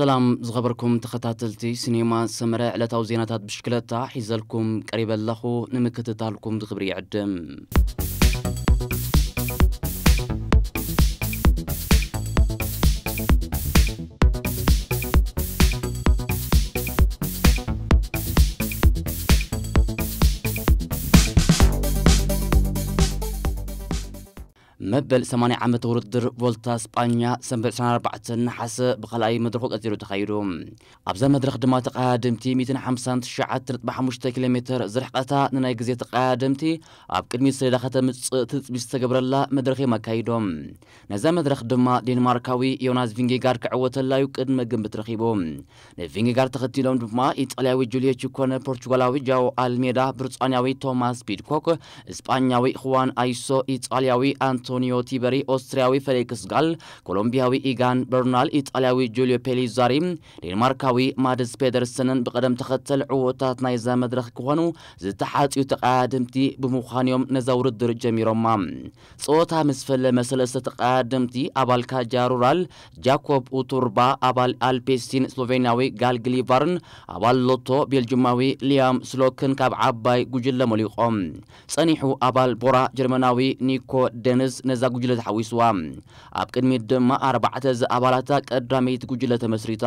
ሰላም ዝኸበርኩም ተኸታተልቲ ሲኔማ ሰመረ፣ ዕለታዊ ዜናታት ብሽክለታ ሒዘልኩም ቀሪበ ኣለኹ። ንምክትታልኩም ብኽብሪ ይዕድም። መበል ሰማንያ ዓመት ውድድር ቮልታ ስጳኛ ሰንበት ዕስራን ኣርባዕተን ነሓሰ ብኻልኣይ መድረኹ ቀጺሉ ተኻይዱ። ኣብዛ መድረኽ ድማ ተቐዳደምቲ ሚእትን ሓምሳን ትሽዓተ ነጥቢ ሓሙሽተ ኪሎ ሜትር ዝርሕቐታ ንናይ ግዜ ተቐዳደምቲ ኣብ ቅድሚት ሰሌዳ ከተምጽእ ትጽቢት ዝተገብረላ መድረኽ እዮም ኣካይዶም። ነዛ መድረኽ ድማ ዴንማርካዊ ዮናስ ቪንጌጋርድ ክዕወተላ እዩ ቅድመ ግምት ረኺቡ። ንቪንጌጋርድ ተኸቲሎም ድማ ኢጣልያዊ ጁልዮ ቺኮነ፣ ፖርቹጋላዊ ጃኦ ኣልሜዳ፣ ብሪጣንያዊ ቶማስ ፒድኮክ፣ እስጳኛዊ ሁዋን ኣይሶ፣ ኢጣልያዊ ኣንቶኒዮ ቲበሪ፣ ኦስትሪያዊ ፌሊክስ ጋል፣ ኮሎምቢያዊ ኢጋን በርናል፣ ኢጣልያዊ ጁልዮ ፔሊዛሪ፣ ዴንማርካዊ ማድስ ፔደርሰንን ብቐደም ተኸተል ዕዉታት ናይዛ መድረኽ ክኾኑ ዝተሓጽዩ ተቐዳደምቲ ብምዃኖም ነዛ ውድድር ጀሚሮማ። ጸወታ ምስ ፈለመ ሰለስተ ተቐዳደምቲ ኣባል ካጃ ሩራል፣ ጃኮብ ኡቱርባ፣ ኣባል ኣልፔሲን ስሎቬንያዊ ጋል ግሊቫርን ኣባል ሎቶ ቤልጅማዊ ሊያም ስሎክን ካብ ዓባይ ጉጅለ መሊቖም። ጸኒሑ ኣባል ቦራ ጀርመናዊ ኒኮ ደንዝ ነዛ ጉጅለ ተሓዊስዋ። ኣብ ቅድሚት ድማ ኣርባዕተ ዝኣባላታ ቀዳመይቲ ጉጅለ ተመስሪታ።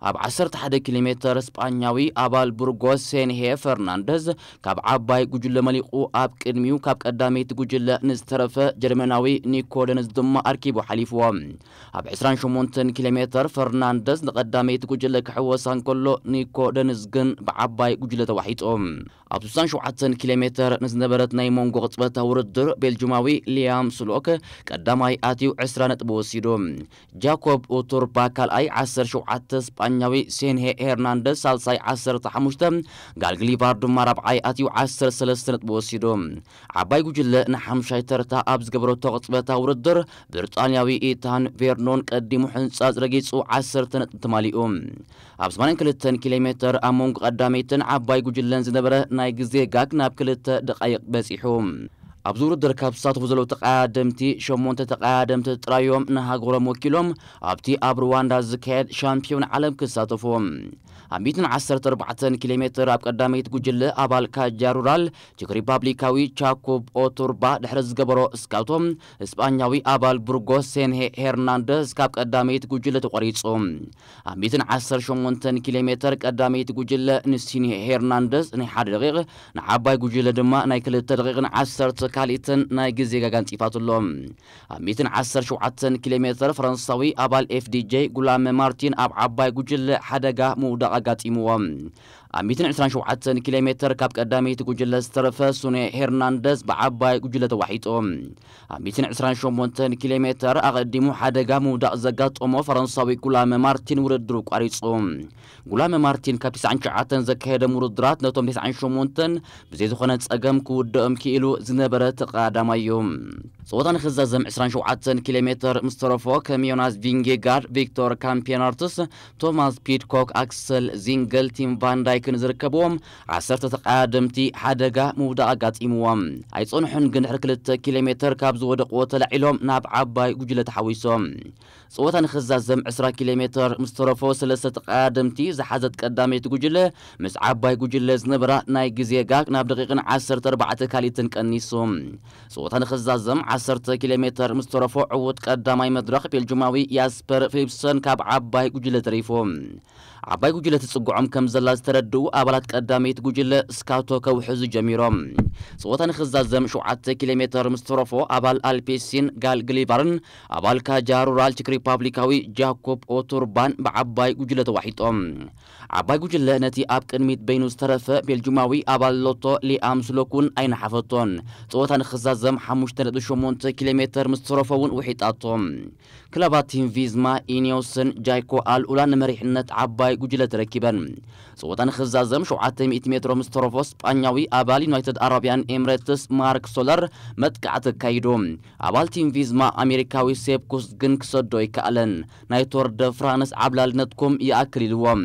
ኣብ ዓሰርተ ሓደ ኪሎ ሜትር ስጳኛዊ ኣባል ቡርጎስ ሴንሄ ፈርናንደዝ ካብ ዓባይ ጉጅለ መሊቑ ኣብ ቅድሚኡ ካብ ቀዳመይቲ ጉጅለ ንዝተረፈ ጀርመናዊ ኒኮ ደንዝ ድማ ኣርኪቡ ሓሊፍዎ። ኣብ ዕስራን ሸሞንተን ኪሎ ሜትር ፈርናንደዝ ንቐዳመይቲ ጉጅለ ክሕወሳ እንከሎ ኒኮ ደንዝ ግን ብዓባይ ጉጅለ ተዋሒጡ። ኣብ ስሳን ሸውዓተን ኪሎ ሜትር ንዝነበረት ናይ መንጎ ቅጽበታ ውድድር ቤልጅማዊ ሊያም ስሎክ ቀዳማይ ኣትዩ ዕስራ ነጥቢ ወሲዱ። ጃኮብ ኡቱርባ ካልኣይ ዓሰርተ ሸውዓተ፣ ስጳኛዊ ሴንሄ ሄርናንደስ ሳልሳይ ዓሰርተ ሓሙሽተ፣ ጋልግሊቫር ድማ ራብዓይ ኣትዩ ዓሰርተ ሰለስተ ነጥቢ ወሲዱ። ዓባይ ጉጅለ ንሓምሻይ ተርታ ኣብ ዝገበረቶ ቅጽበታ ውድድር ብሪጣንያዊ ኢታን ቬርኖን ቀዲሙ ሕንጻጽ ረጊጹ ዓሰርተ ነጥቢ ተማሊኡ። ኣብ ሰማንያን ክልተን ኪሎ ሜትር ኣብ መንጎ ቀዳመይትን ዓባይ ጉጅለን ዝነበረ ናይ ግዜ ጋግ ናብ ክልተ ደቓይቕ በጺሑ። ኣብዚ ውድድር ካብ ዝሳተፉ ዘለዉ ተቐዳደምቲ ሸሞንተ ተቐዳደምቲ ጥራዮም ንሃገሮም ወኪሎም ኣብቲ ኣብ ሩዋንዳ ዝካየድ ሻምፒዮን ዓለም ክሳተፉ። ኣብ ሚእትን ዓሰርተ ኣርባዕተን ኪሎ ሜትር ኣብ ቀዳመይቲ ጉጅለ ኣባል ካጃ ሩራል ቼክ ሪፓብሊካዊ ቻኮብ ኦቱርባ ድሕሪ ዝገበሮ እስካቶ፣ እስጳኛዊ ኣባል ቡርጎስ ሴንሄ ሄርናንደስ ካብ ቀዳመይቲ ጉጅለ ተቖሪጹ። ኣብ ሚእትን ዓሰርተ ሸሞንተን ኪሎ ሜትር ቀዳመይቲ ጉጅለ ንሲንሄ ሄርናንደስ ናይ ሓደ ደቂቕ፣ ንዓባይ ጉጅለ ድማ ናይ ክልተ ደቂቕን ዓሰርተ ካልኢትን ናይ ግዜ ጋጋ ኣንጺፋትሎም። ኣብ ሚእትን ዓሰርተ ሸውዓተን ኪሎ ሜትር ፈረንሳዊ ኣባል ኤፍዲጄ ጉላመ ማርቲን ኣብ ዓባይ ጉጅለ ሓደጋ ምውዳቕ ኣጋጢምዎ። ኣብ ሚእትን ዕስራን ሸውዓተን ኪሎ ሜትር ካብ ቀዳመይቲ ጉጅለ ዝተረፈ ሱኔ ሄርናንደዝ ብዓባይ ጉጅለ ተዋሒጡ። ኣብ ሚእትን ዕስራን ሸሞንተን ኪሎ ሜትር ኣቐዲሙ ሓደጋ ምውዳቕ ዘጋጠሞ ፈረንሳዊ ጉላመ ማርቲን ውድድሩ ቋሪጹ። ጉላመ ማርቲን ካብ ትስዓን ትሽዓተን ዘካየዶም ውድድራት ነቶም ትስዓን ሸሞንተን ብዘይ ዝኾነ ጸገም ክውድኦም ክኢሉ ዝነበረ ተቐዳዳማይ እዩ። ጸወታ ንኽዛዘም ዕስራን ሸውዓተን ኪሎ ሜትር ምስ ተረፎ ከም ዮናስ ቪንጌጋርድ፣ ቪክቶር ካምፔናርትስ፣ ቶማስ ፒድኮክ፣ ኣክሰል ዚንገል፣ ቲም ቫን ዳይክን ዝርከብዎም ዓሰርተ ተቐዳደምቲ ሓደጋ ምውዳቕ ኣጋጢምዎም። ኣይጸንሑን ግን ድሕሪ ክልተ ኪሎ ሜትር ካብ ዝወደቕዎ ተላዒሎም ናብ ዓባይ ጉጅለ ተሓዊሶም። ጸወታ ንኽዛዘም ዕስራ ኪሎ ሜትር ምስ ተረፎ ሰለስተ ተቐዳደምቲ ዝሓዘት ቀዳመይቲ ጉጅለ ምስ ዓባይ ጉጅለ ዝነበራ ናይ ግዜ ጋግ ናብ ደቂቕን ዓሰርተ ኣርባዕተ ካልኢትን ቀኒሱ። ጸወታ ንኽዛዘም ዓሰርተ ኪሎ ሜትር ምስ ተረፎ ዕዉት ቀዳማይ መድረኽ ቤልጅማዊ ያስፐር ፊሊፕሰን ካብ ዓባይ ጉጅለ ተሪፉ። ዓባይ ጉጅለ ትጽግዖም ከም ዘላ ዝተረድኡ ኣባላት ቀዳመይቲ ጉጅለ ስካቶ ከውሕዙ ጀሚሮም። ጸወታ ንኽዛዘም ሸውዓተ ኪሎ ሜትር ምስ ተረፎ ኣባል ኣልፔሲን ጋል ግሊቫርን ኣባል ካጃ ሩራል ቼክ ሪፓብሊካዊ ጃኮብ ኦቱርባን ብዓባይ ጉጅለ ተዋሒጦም። ዓባይ ጉጅለ ነቲ ኣብ ቅድሚት በይኑ ዝተረፈ ቤልጁማዊ ኣባል ሎቶ ሊኣም ስሎክ እውን ኣይነሓፈቶን። ጸወታ ንኽዛዘም ሓሙሽተ ነጥቢ ሸሞንተ ኪሎ ሜትር ምስ ተረፎ እውን ውሒጣቶ። ክለባት ቲም ቪዝማ፣ ኢኒዮስን ጃይኮ ኣልኡላን ንመሪሕነት ዓባይ ጉጅለ ተረኪበን። ጸወታ ንኽዛዘም ሸውዓተ ሚእቲ ሜትሮ ምስ ተረፎ ስጳኛዊ ኣባል ዩናይትድ ኣረቢያን ኤምሬትስ ማርክ ሶለር መጥቃዕቲ ኣካይዱ። ኣባል ቲም ቪዝማ ኣሜሪካዊ ሴፕ ኩስ ግን ክሰዶ ኣይከኣለን። ናይ ቶር ደ ፍራንስ ዓብላልነትኩም ይኣክል ኢልዎም።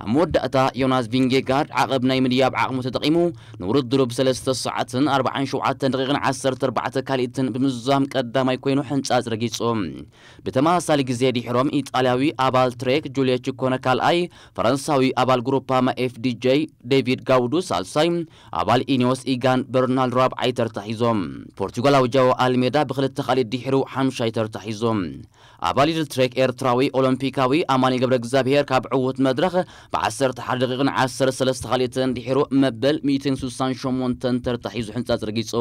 ኣብ መወዳእታ ዮናስ ቪንጌጋርድ ዓቐብ ናይ ምድያብ ዓቕሙ ተጠቒሙ ንውድድሩ ብሰለስተ ሰዓትን ኣርባዓን ሸውዓተን ደቂቕን ዓሰርተ ኣርባዕተ ካልኢትን ብምዝዛም ቀዳማይ ኮይኑ ሕንጻጽ ረጊጹ። ብተመሳሳሊ ግዜ ድሕሮም ኢጣልያዊ ኣባል ትሬክ ጁልየች ኮነ ካልኣይ፣ ፈረንሳዊ ኣባል ግሩፓማ ኤፍዲጄ ዴቪድ ጋውዱ ሳልሳይ፣ ኣባል ኢኒዮስ ኢጋን በርናል ራብዓይ ተርታ ሒዞም። ፖርቱጋላዊ ጃዎ ኣልሜዳ ብክልተ ካልኢት ድሕሩ ሓምሻይ ተርታ ሒዞም። ኣባል ኢድል ትሬክ ኤርትራዊ ኦሎምፒካዊ ኣማኒ ገብረ እግዚኣብሔር ካብ ዕዉት መድረኽ ብ ዓሰርተ ሓደ ደቂቕን ዓሰርተ ሰለስተ ካልኢትን ድሒሩ መበል ሚእትን ስሳን ሸሞንተን ተርታ ሒዙ ሕንጻጽ ረጊጹ።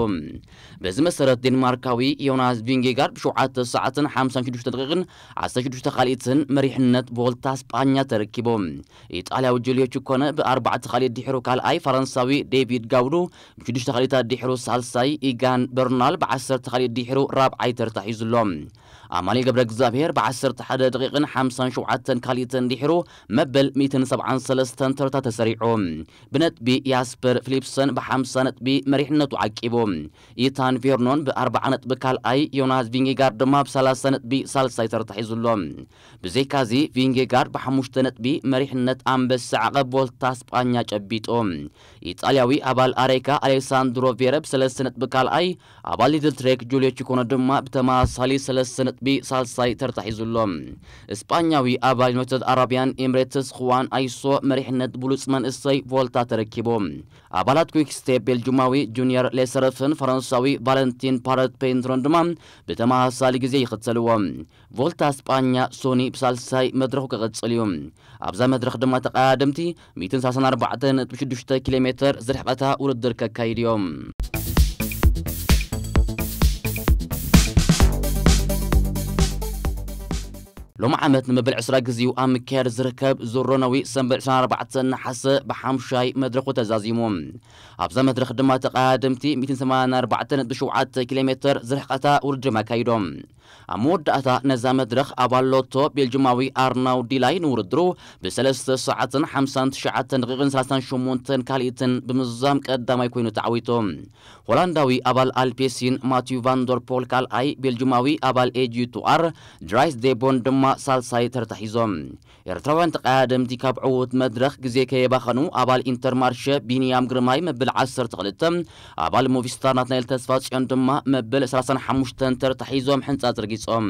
በዚ መሰረት ዴንማርካዊ ዮናስ ቪንጌጋርድ ብ ሸውዓተ ሰዓትን ሓምሳን ሽዱሽተ ደቂቕን ዓሰርተ ሽዱሽተ ካልኢትን መሪሕነት ቮልታ ስጳኛ ተረኪቡ። ኢጣልያዊ ጁልዮ ቹኮነ ብ ኣርባዕተ ካልኢት ድሒሩ ካልኣይ፣ ፈረንሳዊ ዴቪድ ጋውዱ ብ ሽዱሽተ ካልኢታት ድሒሩ ሳልሳይ፣ ኢጋን በርናል ብ ዓሰርተ ካልኢት ድሒሩ ራብዓይ ተርታ ሒዙ ኣሎ። ኣማኑኤል ገብረ እግዚኣብሔር ብ ዓሰርተ ሓደ ደቂቕን ሓምሳን ሸውዓተን ካልኢትን ድሒሩ መበል ሚእትን ሰብዓን ሰለስተን ተርታ ተሰሪዑ። ብነጥቢ ያስፐር ፊሊፕሰን ብ ሓምሳ ነጥቢ መሪሕነቱ ዓቂቡ። ኢታን ቬርኖን ብ ኣርባዓ ነጥቢ ካልኣይ፣ ዮናስ ቪንጌጋርድ ድማ ብ ሰላሳ ነጥቢ ሳልሳይ ተርታ ሒዙ ኣሎ። ብዘይካዚ ቪንጌጋርድ ብ ሓሙሽተ ነጥቢ መሪሕነት ኣንበሳ ዓቐብ ቮልታ ስጳኛ ጨቢጡ። ኢጣልያዊ ኣባል ኣሬካ ኣሌሳንድሮ ቬረ ብ ሰለስተ ነጥቢ ካልኣይ፣ ኣባል ሊድል ትሬክ ጁልዮ ቺኮነ ድማ ብተመሳሳሊ ሰለስተ ነጥቢ ሳልሳይ ተርታ ሒዙ ኣሎ። እስጳኛዊ ኣባል ዩናይትድ ኣረቢያን ኤምሬትስ ኹዋን ኣይሶ መሪሕነት ብሉጽ መንእሰይ ቮልታ ተረኪቡ። ኣባላት ኩክ ስቴፕ ቤልጁማዊ ጁኒየር ሌሰርፍን ፈረንሳዊ ቫለንቲን ፓረት ፔንትሮን ድማ ብተመሳሳሊ ግዜ ይኽተልዎ። ቮልታ ስጳኛ ሶኒ ብሳልሳይ መድረኹ ክቕጽል እዩ። ኣብዛ መድረኽ ድማ ተቐዳደምቲ ሚእትን ሰላሳን ኣርባዕተን ነጥቢ ሽዱሽተ ኪሎ ሜትር ዝርሕቐታ ውድድር ከካይዱ እዮም። ሎሚ ዓመት ንመበል ዕስራ ግዜኡ ኣብ ምክያድ ዝርከብ ዙር ሮነዊ ሰንበት ዕስራን ኣርባዕተን ነሓሰ ብሓምሻይ መድረኹ ተዛዚሙ። ኣብዛ መድረኽ ድማ ተቐዳደምቲ ሚእትን ሰማንያን ኣርባዕተን ነጥቢ ሸውዓተ ኪሎ ሜትር ዝርሕቐታ ውድድር ኣካይዶም። ኣብ መወዳእታ ነዛ መድረኽ ኣባል ሎቶ ቤልጅማዊ ኣርናው ዲላይ ንውድድሩ ብሰለስተ ሰዓትን ሓምሳን ትሽዓተን ደቂቕን ሰላሳን ሸሞንተን ካልኢትን ብምዝዛም ቀዳማይ ኮይኑ ተዓዊቱ። ሆላንዳዊ ኣባል ኣልፔሲን ማቲዩ ቫንደርፖል ካልኣይ፣ ቤልጅማዊ ኣባል ኤጂ ቱኣር ድራይስ ዴቦን ድማ ሳልሳይ ተርታ ሒዞም። ኤርትራውያን ተቐዳደምቲ ካብ ዕዉት መድረኽ ግዜ ከየባኸኑ ኣባል ኢንተርማርሸ ቢንያም ግርማይ መበል ዓሰርተ ክልተ፣ ኣባል ሙቪስታር ናትናኤል ተስፋጽዮን ድማ መበል ሰላሳን ሓሙሽተን ተርታ ሒዞም ሕንጻጽ ረጊጾም።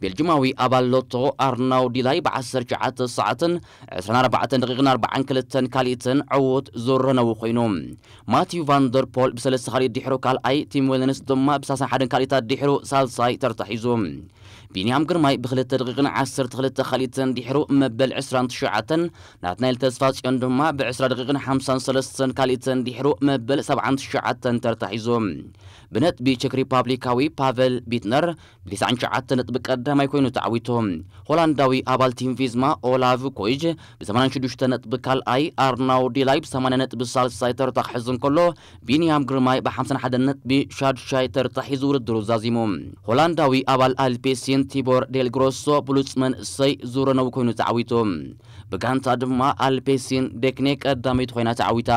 ቤልጅማዊ ኣባል ሎቶ ኣርናው ዲላይ ብ ዓሰርተ ትሽዓተ ሰዓትን ዕስራን ኣርባዕተን ደቂቕን ኣርባዓን ክልተን ካልኢትን ዕዉት ዙር ረነዊ ኮይኑ። ማቲዩ ቫንደርፖል ብሰለስተ ካልኢት ድሕሩ ካልኣይ፣ ቲም ዌለንስ ድማ ብሰላሳን ሓደን ካልኢታት ድሕሩ ሳልሳይ ተርታ ሒዙ። ቢንያም ግርማይ ብክልተ ደቂቕን ዓሰርተ ክልተ ካልኢትን ድሕሩ መበል ዕስራን ትሽዓተን፣ ናትናኤል ተስፋጽዮን ድማ ብዕስራ ደቂቕን ሓምሳን ሰለስተን ካልኢትን ድሕሩ መበል ሰብዓን ትሽዓተን ተርታ ሒዙ። ብነጥቢ ቸክ ሪፓብሊካዊ ፓቨል ቢትነር ብተስዓን ትሽዓተን ነጥቢ ቀዳማይ ኮይኑ ተዓዊቱ። ሆላንዳዊ ኣባል ቲም ቪዝማ ኦላቭ ኮይጅ ብሰማንያን ሽዱሽተ ነጥቢ ካልኣይ፣ ኣርናው ዲላይ ብሰማንያ ነጥቢ ሳልሳይ ተርታ ክሕዝ እንከሎ፣ ቢንያም ግርማይ ብሓምሳን ሓደን ነጥቢ ሻድሻይ ተርታ ሒዙ ውድድሩ ዛዚሙ። ሆላንዳዊ ኣባል ኣልፔሲን ቲቦር ዴል ግሮሶ ብሉጽ መንእሰይ ዙር ረነዊ ኮይኑ ተዓዊቱ። ብጋንታ ድማ ኣልፔሲን ዴክኔ ቀዳመይቲ ኮይና ተዓዊታ።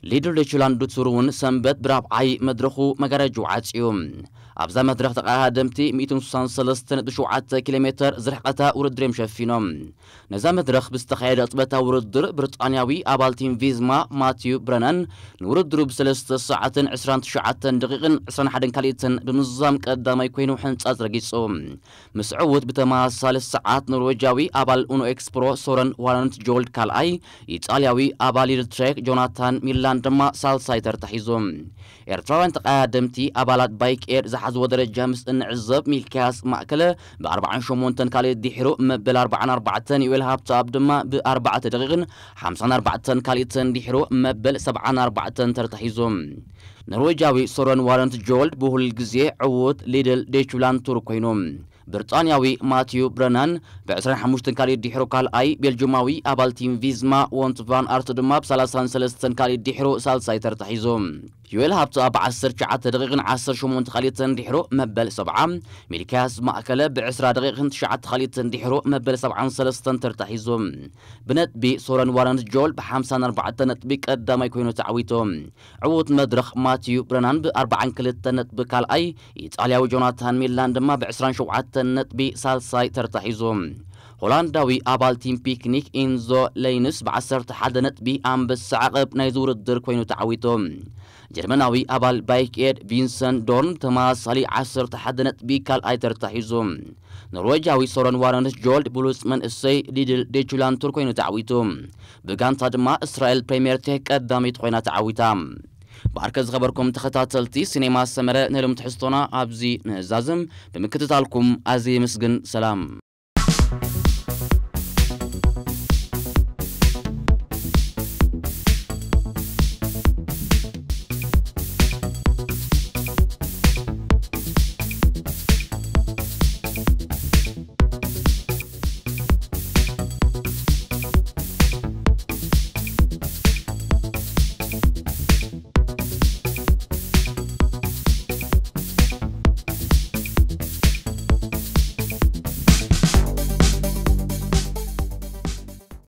ሊድል ዴቹላንድ ቱር እውን ሰንበት ብራብዓይ መድረኹ መጋረጅኡ ዓጽዩ። ኣብዛ መድረኽ ተቐዳደምቲ ሚእትን ስሳን ሰለስተን ነጥቢ ሸውዓተ ኪሎ ሜትር ዝርሕቐታ ውድድር እዮም ሸፊኖም። ነዛ መድረኽ ብዝተኻየደ ቅጽበታዊ ውድድር ብሪጣንያዊ ኣባል ቲም ቪዝማ ማቲዩ ብረነን ንውድድሩ ብሰለስተ ሰዓትን ዕስራን ትሽዓተን ደቂቕን ዕስራን ሓደን ካልኢትን ብምዝዛም ቀዳማይ ኮይኑ ሕንጻጽ ረጊጹ። ምስ ዕዉት ብተመሳሳሊ ሰዓት ኖርዌጃዊ ኣባል ኡኖ ኤክስፕሮ ሶረን ዋለንት ጆልድ ካልኣይ፣ ኢጣልያዊ ኣባል ሊድል ትሬክ ጆናታን ሚላን ድማ ሳልሳይ ተርታ ሒዙ። ኤርትራውያን ተቐዳደምቲ ኣባላት ባይክ ኤር ዝሓዝዎ ደረጃ ምስ እንዕዘብ፣ ሚልክያስ ማእከለ ብ ኣርባዓን ሸሞንተን ካልኢት ድሒሩ መበል ኣርባዓን ኣርባዕተን፣ ዩኤል ሃብተኣብ ድማ ብ ኣርባዕተ ደቂቕን ሓምሳን ኣርባዕተን ካልኢትን ድሒሩ መበል ሰብዓን ኣርባዕተን ተርታ ሒዙ። ኖርዌጃዊ ሶረን ዋረንት ጆልድ ብሁል ግዜ ዕዉት ሊድል ዴቹላንድ ቱር ኮይኑ። ብሪጣንያዊ ማቲዩ ብረናን ብ ዕስራን ሓሙሽተን ካልኢት ድሒሩ ካልኣይ፣ ቤልጁማዊ ኣባል ቲም ቪዝማ ዎንት ቫን ኣርት ድማ ብ ሰላሳን ሰለስተን ካልኢት ድሒሩ ሳልሳይ ተርታ ሒዙ። ዮኤል ሃብቱ ኣብ ዓሰርተ ትሽዓተ ደቂቕን ዓሰርተ ሸሞንተ ካልኢተን ድሕሩ መበል ሰብዓ፣ ሚልክያስ ማእከለ ብ ዕስራ ደቂቕን ትሽዓተ ካልኢተን ድሕሩ መበል ሰብዓን ሰለስተን ተርታ ሒዙ። ብነጥቢ ሶረን ዋረንስ ጆል ብ ሓምሳን ኣርባዕተን ነጥቢ ቀዳማይ ኮይኑ ተዓዊቱ። ዕዉት መድረኽ ማቲዩ ብረናን ብ ኣርባዓን ክልተን ነጥቢ ካልኣይ፣ ኢጣልያዊ ጆናታን ሚላን ድማ ብ ዕስራን ሸውዓተን ነጥቢ ሳልሳይ ተርታ ሒዙ። ሆላንዳዊ ኣባል ቲም ፒክኒክ ኢንዞ ለይንስ ብ ዓሰርተ ሓደ ነጥቢ ኣንበሳ ዓቐብ ናይዚ ውድድር ኮይኑ ተዓዊቱ። ጀርመናዊ ኣባል ባይክ ኤድ ቪንሰንት ዶርን ተመሳሳሊ ዓሰርተ ሓደ ነጥቢ ካልኣይ ተርታ ሒዙ። ኖርዌጃዊ ሶረን ዋረንስ ጆልድ ብሉጽ መንእሰይ ሊድል ዴቹላንቱር ኮይኑ ተዓዊቱ። ብጋንታ ድማ እስራኤል ፕሬምየር ቴክ ቀዳመይቲ ኮይና ተዓዊታ። ብኣርከ ዝኸበርኩም ተኸታተልቲ ሲኔማ ሰመረ፣ ንህልም ትሕዝቶና ኣብዚ ንዛዝም። ብምክትታልኩም ኣዝየ የመስግን። ሰላም።